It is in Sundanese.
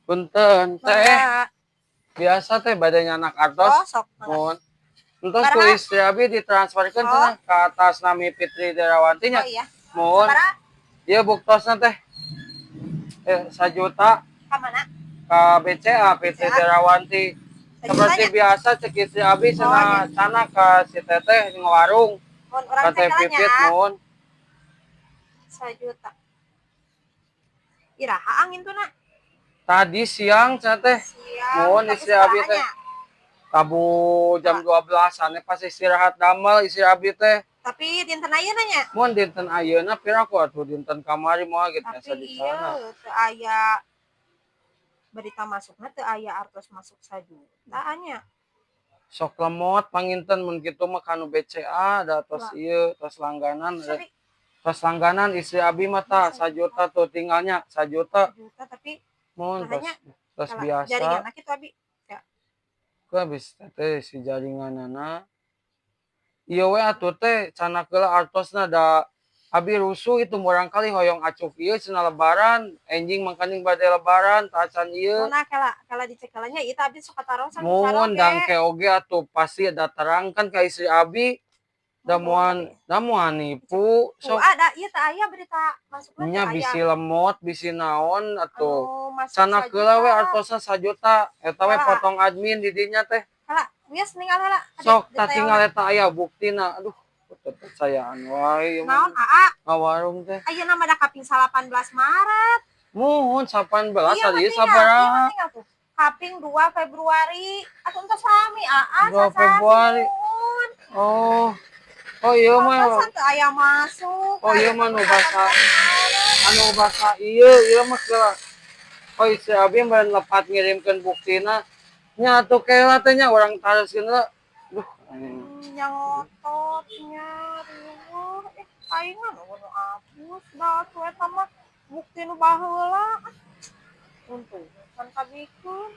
Punten, Teh. Mangga. Biasa, Teh, bade nyandak artos. Oh, sok, mangga. Mohon. Entos ku Sabaraha? Istri abi ditransferkeun cenah ka atas nami Fitri Derawanti nya. Oh iya. Mohon. Sabaraha? Ieu buktosna, Teh. 1 juta. Ka mana? Ka BCA Fitri BCA. Derawanti. Seperti Sajutanya? Biasa cek istri abi cenah candak ka si teteh di warung. Mohon urang Ka Teh cek Pipit, nya. Mohon. 1 juta. Iraha angintuna? Tadi siang cenah, Teh. Siang. Mohon Tapi istri abi teh. sabarahanya? Tabu jam 12 ane pas istirahat damel istri abi teh. Tapi dinten ayeuna nya? Mun dinten ayeuna piraku atuh dinten kamari moal gitu Tapi asa di iya sana. Teu aya berita masukna, teu aya artos masuk 1 juta nya. Sok lemot panginten mun kitu mah kanu BCA da tos Wah. Ieu tos langganan. Sorry. Tos langganan istri abi mah tah 1 juta tuh tinggalnya 1 juta. 1 juta tapi Mun tos Makanya, tos kalau biasa. Jaringan kitu abi. Ya. Ku habis teh si jaringanana. Ieu we atuh, Teh, candak heula artosna da abi rusuh itu murangkalih hoyong acuk ieu cenah lebaran enjing mangkaning bade lebaran tacan ieu. Mun kala kala dicek heula nya ieu teh abi sok katarosan ku Mun saroge. Dangke oge atuh pasti ada terang kan ka istri abi da Mun, moal da moal nipu Tuh sok. Ada ieu teh aya berita masukna Nya teu aya. Bisi lemot bisi naon atuh. Anu masuk Candak heula we 1 juta. Artosna 1 juta eta we Kala. Potong admin di dinya, Teh. Kala, wios ninggal heula. Adi, Sok tah detailna. Tinggal eta aya buktina. Aduh, percayaan wae ieu Naon, mah. Aa? Ngawarung teh. Ayeuna mah da kaping 18 Maret. Muhun 18 Iya tadi mah tinggal, iya mah sabaraha? Tinggal tuh. Kaping 2 Februari. Atuh entos sami, Aa, 2 sasasi, Februari. Muhun. Oh. Oh iya mah. Pantesan teu aya masuk. Oh iya mah nu basa anu basa ieu ieu mah kela. Oh, istri abi mah lepat ngirimkeun buktina. Nya atuh kela teh nya urang taroskeun heula. Duh, anjing. Nya ngotot nya riweuh. Eh, aing mah nu apus da atuh eta mah bukti nu baheula. Ah, untung can kabikeun.